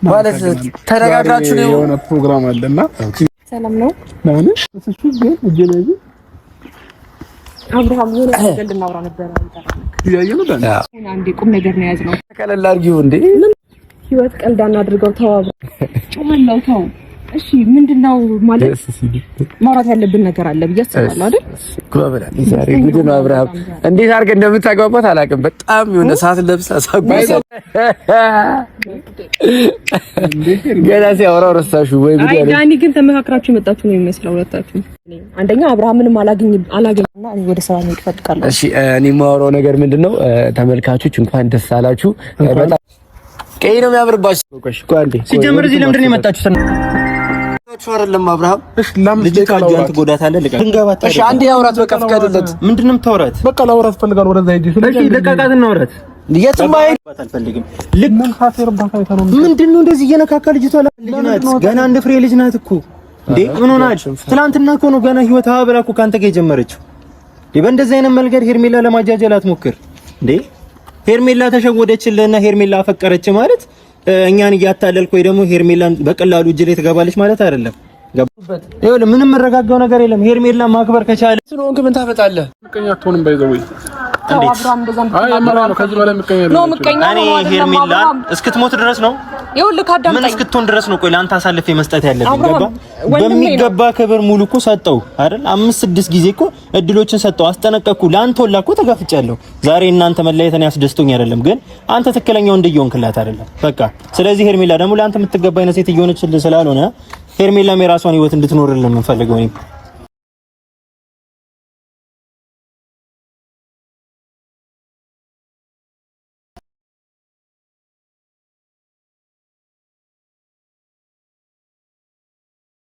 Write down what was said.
ማለት ተነጋግራችሁ ነው? የሆነ ፕሮግራም አለና ሰላም ነው። ናንሽ እሱ ግን እጄ ላይ አብርሃም የሆነ ነገር ልናወራ ነበረ። እያየሁ ነው። አንዴ ቁም ነገር ነው የያዝነው። ቀለል አድርጊው እንዴ። ህይወት ቀልድ አናድርገው። ተዋብሮ ጮኸለው። ተው እሺ። ምንድነው ማለት ማውራት ያለብን ነገር አለ ብዬ አስባለሁ አይደል? ዛሬ ጉድ ነው አብርሃም። እንዴት አድርገህ እንደምታግባባት አላውቅም። በጣም የሆነ ሰዓት ለብሳ ሳጓሳ ገና ሲያወራው ረሳሽው ወይ ጉድ አይ ዳኒ ግን ተመካክራችሁ የመጣችሁ ነው የሚመስለው ሁለታችሁ። አንደኛ አብርሃምንም አላገኝ አላገኝና እኔ ወደ ስራ መሄድ እፈልጋለሁ። እሺ እኔ የማወራው ነገር ምንድነው፣ ተመልካቾች እንኳን ደስ አላችሁ። በጣም ቀይ ነው የሚያምርባችሁ። ሲጀምር እዚህ ለምንድን ነው የመጣችሁት? አይደለም አብርሃም፣ እሺ ለአምስት ደቂቃ ላውራት። ትጎዳታለህ። ልቀቅ። እሺ አንዴ አውራት፣ በቃ ፍቀድለት። ምንድን ነው የምታወራት? በቃ ላውራት እፈልጋለሁ። ወደዛ ሂጂ። እሺ ልቀቃት፣ እናውራት። የትም አይሄድ አልፈልግም። ምን ካሴርባት አይታ ነው? ምንድን ነው እንደዚህ እየነካካ? ልጅቷ ልጅ ናት፣ ገና እንደ ፍሬ ልጅ ናት እኮ እንዴ። ምን ሆናች? ትናንትና እኮ ነው ገና ህይወት ብላ እኮ ከአንተ ጋር የጀመረችው። በእንደዚህ አይነት መንገድ ሄርሜላ ለማጃጀል አትሞክር እንዴ። ሄርሜላ ተሸወደችልህና ሄርሜላ አፈቀረች ማለት እኛን እያታለልክ ወይ ደግሞ ሄርሜላን በቀላሉ እጅ ላይ ትገባለች ማለት አይደለም። ይኸውልህ ምንም የምረጋጋው ነገር የለም። ሄርሜላ ማክበር ከቻለ ስለሆንክ ምን ታፈጣለህ? ምቀኛ አትሆንም። by the way እንዴት አይ አመራ ነው። ከዚህ በላይ ምቀኛ ነው ምቀኛ እኔ ሄርሜላን እስክትሞት ድረስ ነው። ይኸውልህ አዳምጠኝ። ምን እስክትሆን ድረስ ነው? ቆይ ለአንተ አሳልፌ መስጠት ያለብኝ ገባ? ወንድሜ ነው። በሚገባ ክብር ሙሉ እኮ ሰጠው አይደል? አምስት ስድስት ጊዜ እኮ እድሎችን ሰጠው፣ አስጠነቀቅኩ። ለአንተ ሁላ እኮ ተጋፍጫለሁ። ዛሬ እናንተ መለየት እኔ አስደስቶኝ አይደለም፣ ግን አንተ ትክክለኛው እንደየሆንክላት አይደለም። በቃ ስለዚህ ሄርሜላ ደግሞ ለአንተ የምትገባ አይነት ሴት እየሆነችልህ ስላልሆነ ሄርሜላም የራሷን ህይወት እንድትኖርልን የምንፈልገው እኔ